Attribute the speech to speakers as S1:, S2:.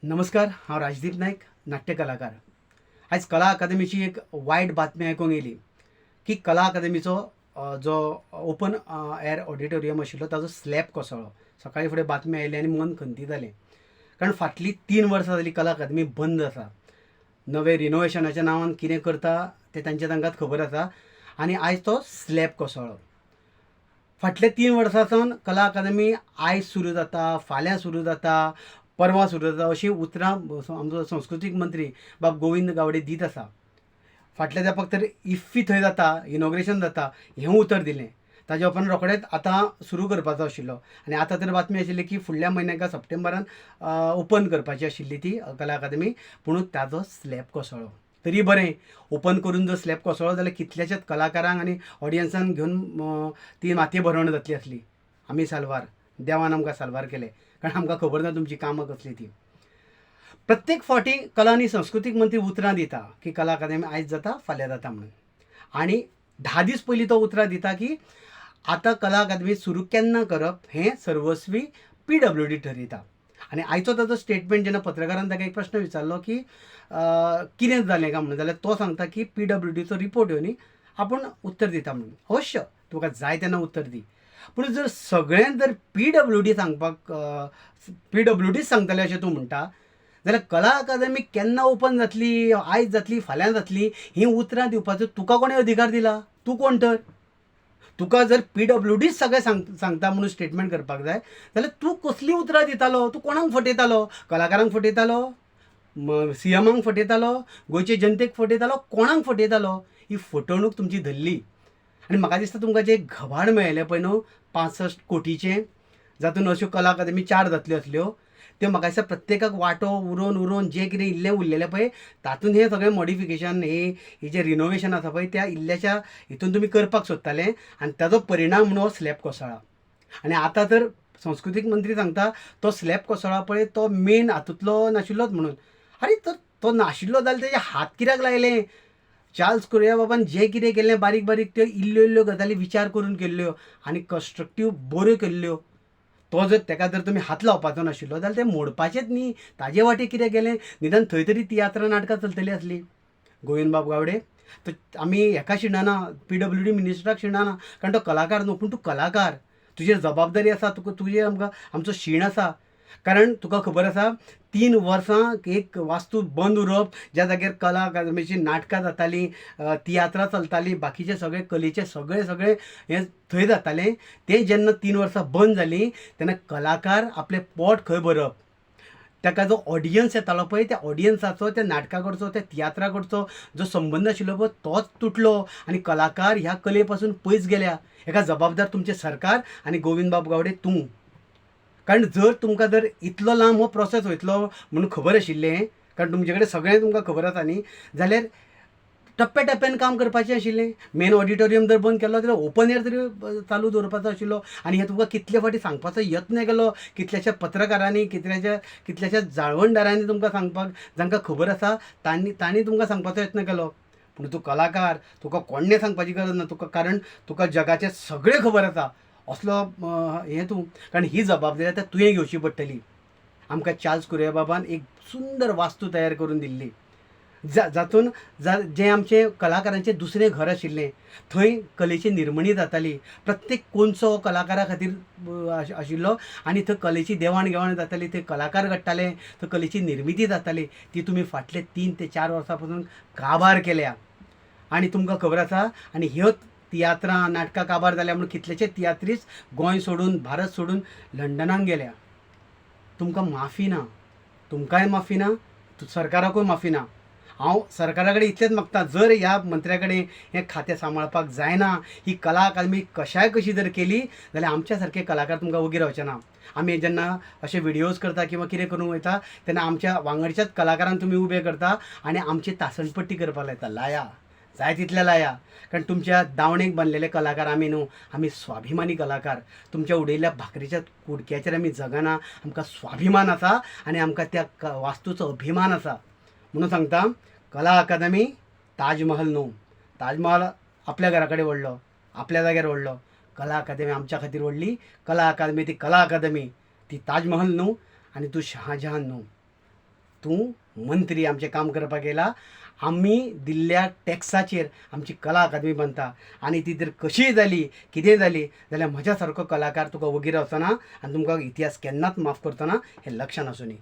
S1: नमस्कार, हांव राजदीप नायक, नाट्य कलाकार. आयज कला अकादमीची एक वायट बातमी आयकूंक येयली की कला अकादमीचो जो ओपन एअर ऑडिटोरियम आशिल्लो ताजो स्लॅब कोसळ्ळो. सकाळीं फुडें बातमी आयली आनी मन खंती जालें, कारण फाटलीं 3 वर्सां जालीं कला अकादमी बंद आसा. नवें रिनोवेशनाच्या नांवान कितें करता तें तांच्या तांकांच खबर आसा. आनी आयज तो स्लॅब कोसळ्ळो. फाटल्या 3 वर्सां सावन कला अकादमी आयज सुरू जाता, फाल्यां सुरू जाता, परवां सुरू जाता अशीं उतरां आमचो संस्कृतीक मंत्री बाब गोविंद गावडे दीत आसा. फाटल्या तेंपाक तर इफ्फी थंय जाता, इनॉग्रेशन जाता हें उतर दिलें. ताज्या उपरांत रोखडेंच आतां सुरू करपाचो आशिल्लो आनी आतां तर बातमी आशिल्ली की फुडल्या म्हयन्याक सप्टेंबरान ओपन करपाची आशिल्ली ती कला अकादमी, पूण ताजो स्लॅब कोसळ्ळो. तरी बरें, ओपन करून जर स्लॅब कोसळ्ळो जाल्यार कितल्याशाच कलाकारांक आनी ऑडियन्सान घेवन ती मातये भरवण जातली आसली. आमी साल्वार, देवान आमकां साल्वार केले, कारण आमकां खबर ना तुमची कामां कसली ती. प्रत्येक फावटी कला आनी संस्कृतीक मंत्री उतरां दिता की कला अकादमी आयज जाता, फाल्यां जाता म्हणून, आनी 10 दीस पयलीं तो उतरां दिता की आतां कला अकादमी सुरू केन्ना करप हें सर्वस्वी PWD ठरयता. आनी आयचो ताजो स्टेटमेंट जेन्ना पत्रकारान ताका एक प्रश्न विचारलो की कितें जालें काय म्हणून, जाल्यार तो सांगता की PWDचो रिपोर्ट येवन आपूण उत्तर दिता म्हणून. अवश्य तुका जाय तेन्ना उत्तर दी, पूण जर सगळें जर PWD सांगपाक PWD सांगतलें अशें तूं म्हणटा जाल्यार कला अकादमी केन्ना ओपन जातली, आयज जातली, फाल्यां जातली हीं उतरां दिवपाचो तुका कोणें अधिकार दिला? तूं कोण तर? तुका जर PWD सगळें सांगता म्हणून स्टेटमेंट करपाक जाय जाल्यार तूं कसलीं उतरां दितालो? तूं कोणाक फटयतालो? कलाकारांक फटयतालो, CMांक फटयतालो, गोंयचे जनतेक फटयतालो, कोणाक फटयतालो? ही फटवणूक तुमची धरली. आनी म्हाका दिसता तुमकां जें घबाड मेळ्ळें पळय न्हू 65 कोटीचें, जातून अश्यो कला अकादमी 4 जातल्यो आसल्यो, त्यो म्हाका दिसता प्रत्येकाक वांटो उरोवन उरोवन जें कितें इल्लें उरलेलें पळय तातूंत हें सगळें मॉडिफिकेशन, हे जें रिनोवेशन आसा पळय त्या इल्ल्याच्या हितून तुमी करपाक सोदताले आनी ताजो परिणाम म्हणून हो स्लॅब कोसळ्ळा. आनी आतां तर संस्कृतीक मंत्री सांगता तो स्लॅब कोसळ्ळा पळय तो मेन हातूंतलो नाशिल्लोच म्हणून. आरे तो नाशिल्लो जाल्यार तेजे हात कित्याक लायले? चार्ल्स कुरिया बाबान जें कितें केल्लें बारीक बारीक त्यो इल्ल्यो इल्ल्यो गजाली विचार करून केल्ल्यो आनी कन्स्ट्रक्टीव बऱ्यो केल्ल्यो. तो जर ताका जर तुमी हात लावपाचो नाशिल्लो जाल्यार तें मोडपाचेंच न्ही. ताजे वाटेक कितें केलें? निदान थंय तरी तियात्रां नाटकां चलतलीं आसलीं. गोविंदबाब गावडे तो आमी हेका शिणना, PWD मिनिस्टराक शिणना, कारण तो कलाकार न्हू, पूण तूं कलाकार, तुजेर जबाबदारी आसा, तुका तुजेर आमकां आमचो शीण आसा. कारण तुका खबर आसा 3 वर्सां एक वास्तू बंद उरप, ज्या जाग्यार कला अकादमीची नाटकां जातालीं, तियात्रां चलतालीं, बाकीचे सगळे कलेचे सगळे सगळे हें थंय जातालें, तें जेन्ना 3 वर्सां बंद जालीं तेन्ना कलाकार आपलें पोट खंय भरप? ताका जो ऑडियन्स येतालो पळय त्या ऑडियन्साचो, त्या नाटका कडचो, त्या तियात्रा कडचो जो संबंद आशिल्लो पळय तोच तुटलो आनी कलाकार ह्या कले पासून पयस गेल्या. हेका जबाबदार तुमचें सरकार आनी गोविंदबाब गावडे तूं. कारण जर तुमकां जर इतलो लांब हो प्रोसेस वयतलो म्हणून खबर आशिल्लें, कारण तुमचे कडेन सगळें तुमकां खबर आसा न्ही, जाल्यार टप्प्या टप्प्यान काम करपाचें आशिल्लें. मेन ऑडिटोरियम जर बंद केल्लो जाल्यार ओपन एअर तरी चालू दवरपाचो आशिल्लो. आनी हें तुमकां कितले फावटी सांगपाचो यत्न केलो, कितल्याश्या पत्रकारांनी, कितल्याश्या जाळवणदारांनी तुमकां सांगपाक, जांकां खबर आसा तांणी तुमकां सांगपाचो यत्न केलो. पूण तूं कलाकार, तुका कोण्णें सांगपाची गरज ना तुका, कारण तुका जगाचें सगळें खबर आसा असलो हें तूं. कारण ही जबाबदारी आतां तुवें घेवची पडटली. आमकां चार्ल्स कुरिया बाबान एक सुंदर वास्तू तयार करून दिल्ली, जातून जें आमचें कलाकारांचें दुसरें घर आशिल्लें थंय कलेची निर्मणी जाताली. प्रत्येक कोनसो कलाकारा खातीर आशिल्लो आनी थंय कलेची देवाण घेवाण जाताली, थंय कलाकार घडटाले, थंय कलेची निर्मिती जाताली. ती तुमी फाटले 3 ते 4 वर्सां पासून काबार केल्या. आनी तुमकां खबर आसा, आनी ह्यो तियात्रां नाटकां काबार जाल्या म्हणून कितलेशे तियात्रीस गोंय सोडून, भारत सोडून लंडनाक गेल्या. तुमकां माफी ना, तुमकांय माफी ना, सरकाराकूय माफी ना. हांव सरकारा कडेन इतलेंच मागता, जर ह्या मंत्र्या कडेन हें खातें सांबाळपाक जायना, ही कला अकादमी कशाय कशी जर केली जाल्यार आमच्या सारके कलाकार तुमकां वगीर रावचे ना. आमी जेन्ना अशे व्हिडियोज करता किंवा कितें करूंक वयता तेन्ना आमच्या वांगडच्याच कलाकारांक तुमी उबे करता आनी आमची तासणपट्टी करपाक लायता. लाया, जाय तितले लाया, कारण तुमच्या दावणेक बांदलेले कलाकार आमी न्हू, आमी स्वाभिमानी कलाकार. तुमच्या उडयल्ल्या भाकरीच्या कुडक्याचेर आमी जगना, आमकां स्वाभिमान आसा आनी आमकां त्या वास्तूचो अभिमान आसा. म्हणून सांगता, कला अकादमी ताजमहल न्हू. ताजमहल आपल्या घरा कडेन व्हडलो, आपल्या जाग्यार व्हडलो. कला अकादमी आमच्या खातीर व्हडली. कला अकादमी ती कला अकादमी, ती ताजमहल न्हू आनी तूं शहाजहान न्हू. तूं मंत्री आमचें काम करपाक येयला. आमी दिल्ल्या टॅक्साचेर आमची कला अकादमी बांदता आनी ती जर कशीय जाली, कितेंय जाली जाल्यार म्हज्या सारको कलाकार तुका वगी रावचो ना आनी तुमकां इतिहास केन्नाच माफ करचो ना, हें लक्षान आसूं दी.